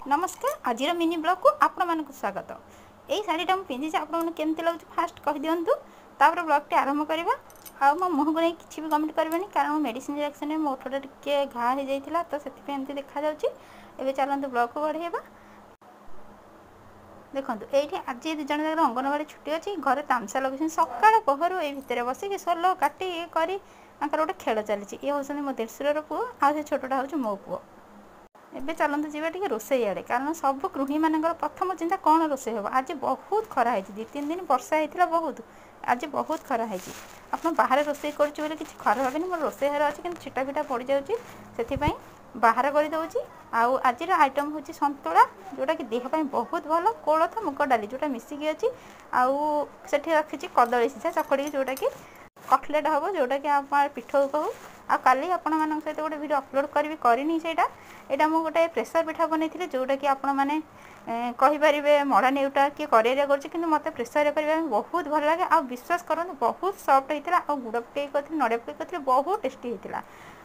ନମସ୍କାର, ଆଜିର ମିନି ବ୍ଲଗ୍କୁ ଆପଣମାନଙ୍କୁ ସ୍ୱାଗତ। ଏଇ ଶାଢ଼ୀଟା ମୁଁ ପିନ୍ଧିଛି, ଆପଣମାନଙ୍କୁ କେମିତି ଲାଗୁଛି ଫାଷ୍ଟ କହିଦିଅନ୍ତୁ, ତାପରେ ବ୍ଲଗ୍ଟି ଆରମ୍ଭ କରିବା। ଆଉ ମୋ ମୁହଁକୁ ନେଇ କିଛି ବି କମେଣ୍ଟ କରିବେନି, କାରଣ ମେଡ଼ିସିନ ରିଆକ୍ସନରେ ମୋ ଓଠଟା ଟିକେ ଘା ହେଇଯାଇଥିଲା, ତ ସେଥିପାଇଁ ଏମିତି ଦେଖାଯାଉଛି। ଏବେ ଚାଲନ୍ତୁ ବ୍ଲଗ୍କୁ ବଢ଼େଇବା। ଦେଖନ୍ତୁ, ଏଇଠି ଆଜି ଦୁଇ ଜଣ ଯାକର ଅଙ୍ଗନବାଡ଼ି ଛୁଟି ଅଛି, ଘରେ ତାମସା ଲଗେଇଛନ୍ତି। ସକାଳ ପହରୁ ଏଇ ଭିତରେ ବସିକି ସୋଲ କାଟି ଇଏ କରି ତାଙ୍କର ଗୋଟେ ଖେଳ ଚାଲିଛି। ଇଏ ହେଉଛନ୍ତି ମୋ ଦେଢ଼ଶୁରର ପୁଅ, ଆଉ ସେ ଛୋଟଟା ହେଉଛି ମୋ ପୁଅ। ଏବେ ଚାଲନ୍ତୁ ଯିବା ଟିକେ ରୋଷେଇ ଆଡ଼େ, କାରଣ ସବୁ ଗୃହିଣୀମାନଙ୍କର ପ୍ରଥମ ଚିନ୍ତା କ'ଣ ରୋଷେଇ ହେବ। ଆଜି ବହୁତ ଖରା ହେଇଛି, 2-3 ଦିନ ବର୍ଷା ହେଇଥିଲା ବହୁତ, ଆଜି ବହୁତ ଖରା ହେଇଛି। ଆପଣ ବାହାରେ ରୋଷେଇ କରୁଛି ବୋଲି କିଛି ଖରାପ ଭାବେନି, ମୋର ରୋଷେଇ ଘରେ ଅଛି କିନ୍ତୁ ଛିଟା ଫିଟା ପଡ଼ିଯାଉଛି, ସେଥିପାଇଁ ବାହାର କରିଦେଉଛି। ଆଉ ଆଜିର ଆଇଟମ୍ ହେଉଛି ସନ୍ତୁଳା, ଯେଉଁଟାକି ଦେହ ପାଇଁ ବହୁତ ଭଲ, କୋଳଥ ମୁଗ ଡାଲି ଯେଉଁଟା ମିଶିକି ଅଛି। ଆଉ ସେଠି ରଖିଛି କଦଳୀ ସିଝା ଚକଡ଼ିକି, ଯେଉଁଟାକି କଟଲେଟ୍ ହେବ, ଯେଉଁଟାକି ଆପଣ ପିଠଉ କହୁ। ଆଉ କାଲି ଆପଣମାନଙ୍କ ସହିତ ଗୋଟେ ଭିଡ଼ିଓ ଅପଲୋଡ଼ କରିବି, କରିନି ସେଇଟା। ଏଇଟା ମୁଁ ଗୋଟେ ପ୍ରେସର ପିଠା ବନେଇଥିଲି, ଯେଉଁଟାକି ଆପଣମାନେ କହିପାରିବେ ମଡ଼ା ନେଉଟା କିଏ କରେଇରେ କରୁଛି, କିନ୍ତୁ ମୋତେ ପ୍ରେସରରେ କରିବା ପାଇଁ ବହୁତ ଭଲ ଲାଗେ। ଆଉ ବିଶ୍ୱାସ କରନ୍ତୁ, ବହୁତ ସଫ୍ଟ ହେଇଥିଲା। ଆଉ ଗୁଡ଼ ପକେଇ କରିଥିଲି, ନଡ଼ିଆ ପକେଇ କରିଥିଲି, ବହୁତ ଟେଷ୍ଟି ହେଇଥିଲା।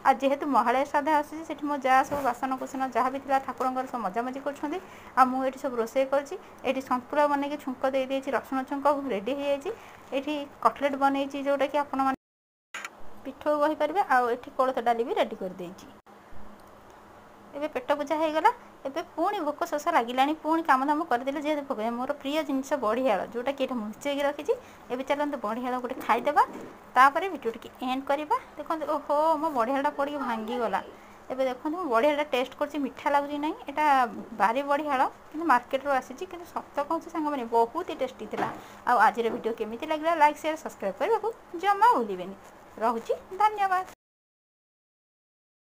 ଆଉ ଯେହେତୁ ମହାଳୟା ଶ୍ରାଦ୍ଧ ଆସୁଛି, ସେଠି ମୋ ଯାହା ସବୁ ବାସନ କୁସନ ଯାହା ବି ଥିଲା ଠାକୁରଙ୍କର ସବୁ ମଜାମଜି କରୁଛନ୍ତି, ଆଉ ମୁଁ ଏଠି ସବୁ ରୋଷେଇ କରୁଛି। ଏଠି ସନ୍ତୁଳା ବନେଇକି ଛୁଙ୍କ ଦେଇଦେଇଛି, ରସୁଣ ଛୁଙ୍କ ରେଡ଼ି ହେଇଯାଇଛି। ଏଠି କଟଲେଟ୍ ବନେଇଛି, ଯେଉଁଟାକି ଆପଣମାନେ ପିଠଉ କହିପାରିବେ। ଆଉ ଏଠି କୋଳଥ ଡାଲି ବି ରେଡ଼ି କରିଦେଇଛି। ଏବେ ପେଟ ପୂଜା ହେଇଗଲା, ଏବେ ପୁଣି ଭୋକ ଶୋଷ ଲାଗିଲାଣି। ପୁଣି କାମ ଦାମ କରିଦେଲେ ଯେହେତୁ ଭୋକ। ମୋର ପ୍ରିୟ ଜିନିଷ ବଢ଼ିଆଳ, ଯେଉଁଟାକି ଏଇଟା ଲୁଚେଇକି ରଖିଛି। ଏବେ ଚାଲନ୍ତୁ ବଢ଼ିଆଳ ଗୋଟେ ଖାଇଦେବା, ତାପରେ ଭିଡ଼ିଓ ଟିକେ ଏଣ୍ଡ କରିବା। ଦେଖନ୍ତୁ, ଓହୋ, ମୋ ବଢ଼ିଆଳଟା ପଡ଼ିକି ଭାଙ୍ଗିଗଲା। ଏବେ ଦେଖନ୍ତୁ, ମୁଁ ବଢ଼ିଆଳଟା ଟେଷ୍ଟ କରୁଛି, ମିଠା ଲାଗୁଛି ନାହିଁ। ଏଇଟା ବାରି ବଢ଼ିଆଳ, କିନ୍ତୁ ମାର୍କେଟରୁ ଆସିଛି। କିନ୍ତୁ ସତ କହୁଛି ସାଙ୍ଗମାନେ, ବହୁତ ହି ଟେଷ୍ଟି ଥିଲା। ଆଉ ଆଜିର ଭିଡ଼ିଓ କେମିତି ଲାଗିଲା, ଲାଇକ୍, ସେୟାର, ସବସ୍କ୍ରାଇବ୍ କରିବାକୁ ଜମା ଭୁଲିବେନି। ରହୁଛି, ଧନ୍ୟବାଦ।